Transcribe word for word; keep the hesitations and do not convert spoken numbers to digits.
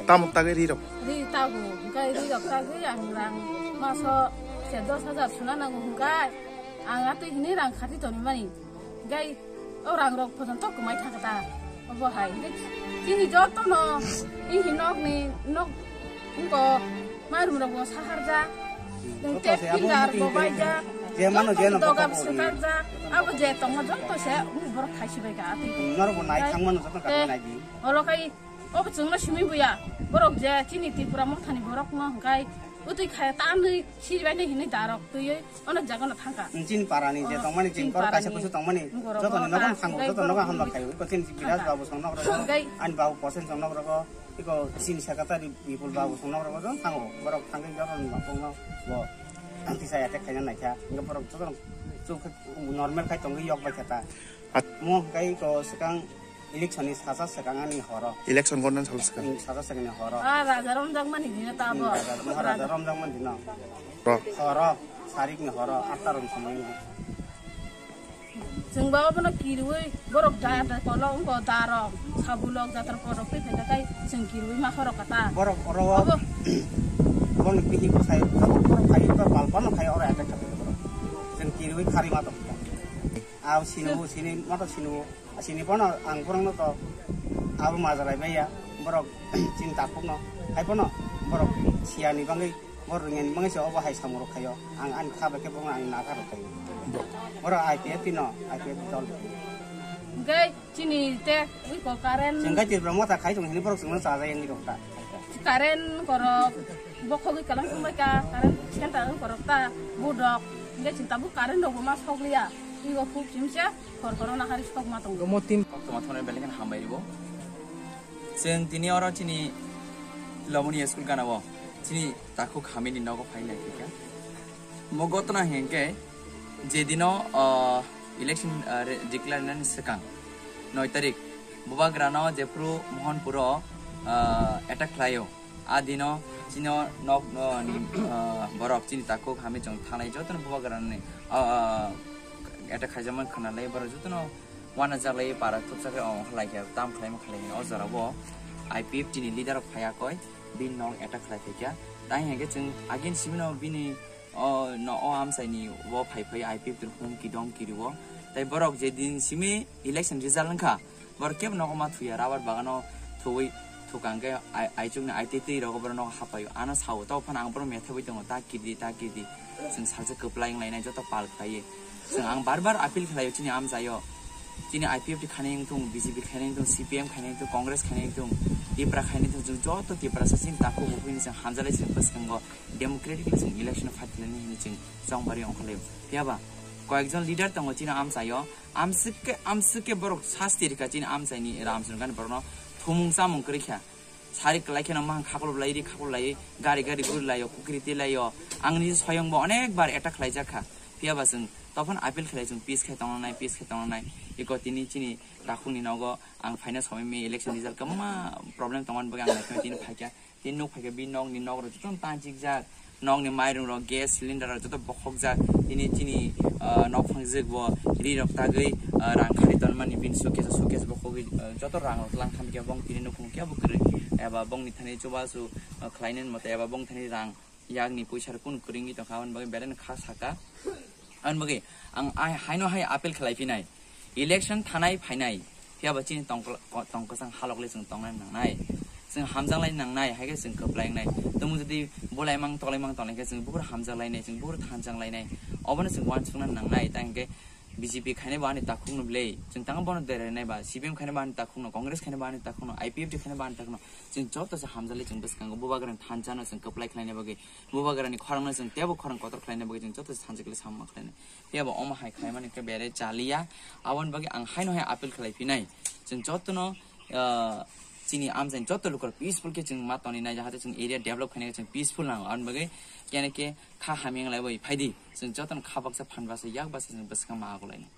Tamo tagwi ri rok? Ri tago, hwnkhe ri rok tagwi ang rang maso se dos hajar suna nango hwnkhe ang atwi hwnwi rang khati tonwi mani. Hwnkhe o rang rok pojonto kwmai thangkha ta. Obo hai. Hwnkhe chini jotono ihi nokni nok wngko mairum rokbo saharjak. Joto se abo pillar motwi bo baijak. Je mano je no doga bokol bo ni. Swkakjak. Abo je tongo joto se borok khai sibai ka atwi. Norok bo nai thang mano joto ka nai di. Olo khai Obo chwngno simi buya. Borok je chini Tripura mothani borokno hwnkhe utwi khaya tanwi siribaini hinwi darok twiwi onek jagano thangkha. Chini parani je tongmani, chini chini borok kaisa parani kusu tongmani, borok jotoni nogo thango, jotoni nogo hamla khayo. Iko chini Biraj babu song nok rogo, ani babu Kosen song nok rogo, iko chini secretary Bipul babu song nok rogo, jotoni thango. Borok thangwi jotoni nokongno bo tisa attack khaina naikha. Hwnkhe borok jotoni chuk normal khai tongwi yok bai kha ta. Mo hwnkhe iko swkang Election ni saja swkang ani horo. Election gonna sal swkang. Hmm, saja swkang ni horo. Ah, raja romjak mani dino ta bo. Hmm, raja, mo raja romjak mani dino. Ro. Horo, sarik ni horo, atta rom samai ni. Chwng ba obono kirwi borok da, da kolo wngko da rom, sabulok jatra porok twi phaikha kai chwng kirwi ma horo kata. Borok oro. Obo. Borok ni pini ko sai, borok khai to palpa no khai oro attack kata borok. Chwng kirwi khari ma to. Aw sinu, sini ma to sinu. Asini bono ang borokno to abo majalai baiya, borok chini takhukno, hai bono borok siyani bagwi, borok rwngyani bagwi se obo hai samung rok khaio. Ang ani kha bai khe borokno ani nakha rok khaio. Borok I P F T no, I P F T dol. Hwnkhe chini te ui ko current. Chwng khe Tripura motha khai tong hini borok chwngno chajai wngwi rok ta. Current korok bokhogwi kalam thangbai ka, current center korok ta budok. Hwnkhe chwng tabuk current rokbo ma sokliya. Ui o khuk chimsa. Khor khoro nahari sok ma tongo. Mo tin. Koktwma thongnai belai kheno hambai ribo. Chwng tini oro chini Lomoni school gana o chini takhuk hamini nogo phai nai khe. Mo gotna hingke je dino, ah, election, ah, re-, declare nani swkang noi tarik Bubagrano jephru Mohanpuro, ah, attack khlaio. A dino chino nok, ah, borok chini takhuk hamwi chwng thanai jotono Bubagrani, ah, ah, attack khaijakmani khwnalai borok jotono uanajaklai para thupjakhe ongkha laikha tam khlaima khlai hino. O jorao I P F T ni leader rok phaiya koi bini nok attack khlai phaikha. Tai hinkhe chwng again simino bini o no o amchaini o phai phai I P F T ni hum kidong kirio. Tai borok je din simi election result wngkha. Borok kebo nogo ma thuya, rabar bagano thuwi thukang khe ai-, aichukni aitwi twi rogo borok nogo hapaio. Ano sao, tao phano ang borok methawi tongo, ta kidi, ta kidi. Chwng salsa kwplai wng lainai, joto pal khlaiwi. Chwng ang bar bar appeal khlaio chini amchaio. Chini I P F T khainai wngthung, B J P khainai wngthung, C P M khainai wngthung, Congress khainai wngthung, Tipra khainai wngthung, chwng joto Tiprasa chini takhuk buphini chwng hamjalai chwng bwskango democratically chwng election fight khlainai hinwi chwng chongbari ongkhorlaio. Phiyaba koyekjon leader tongo chini amchaio, Amswk khe, amswk khe borok sasti rikha chini amchaini Ramchandra Gandhi borokno thumung chamung kwrwi kha. Sari kwlai kheno mahang khaklop lai, ri khaklop lai, gari gari guri laio, kukri twi laio. Ang nini soyong bo onek bar attack khlai jak kha. Phiya ba chwng tophano appeal khlai chwng peace khai tongna nai, peace khai tongna nai. Iko tini chini takhukni nogo ang phaina somoi mi election result kwbangma problem tongmani bagwi ang naithok tini phaikha. Tini nuk phaikhe bini nokni nok rok jotono tangjikjak, nokni mairung rok, gas cylinder rok joto bokhokjak. Tini chini, ah, nok phangjak bo ri rok tagwi, ah, rang khari tonmani bini suitcase, suitcase bokhogwi, ah, joto rang rok tlang khamkhe bong tini nukhung khe bo kwrwi eba bongni thani chubachu, ah, khlainani mote eba bong thani rang yakni puisa rok kunu kwrwi wngwi tongkha, aboni bagwi belai no kha saka. Aboni bagwi ang ai haino hai appeal khlai phinai, election thanai phainai, phiya ba chini tong kwla-, ko-, tong kwchang halok le chwng tongnai nangnai, chwng hamjak lai nangnai, hai khe chwng kwplai wngnai. Tumung jodi bolai mang toklai mang tonglai khe chwng bukur hamjak lainai, chwng bukur thanjak lainai, obono chwng uansukna nangnai. Ta hinkhe B J P khainai bo ani takhuk no bwlai, chwng tang bono derainai ba, C P M khainai bo ani takhuk no, Congress khainai bo ani takhuk no, I P F T khainai bo ani takhuk no, chwng joto se hamjak lai chwng bwskango Bubagrani thanjano chwng kwplai khlainai bagwi. Bubagrani khorangno chwng teibo khorang kotor khlaina bagwi chwng joto sanjwk le samung ma khlainai. Phiya bo omo hai khlaimani khe bere chaliya. Aboni bagwi ang haino hai appeal khlai phinai. Chwng jotono, ah, chini amchaini joto lukurok peaceful khe chwng ma toni nai, jahate chwng area develop khaina khe chwng peaceful nango. Aboni bagwi kene khe kha hamya wng lai bai phaidi. Chwng jotono kha baksa phan baksa yak baksa chwng bwskang ma ago lainai.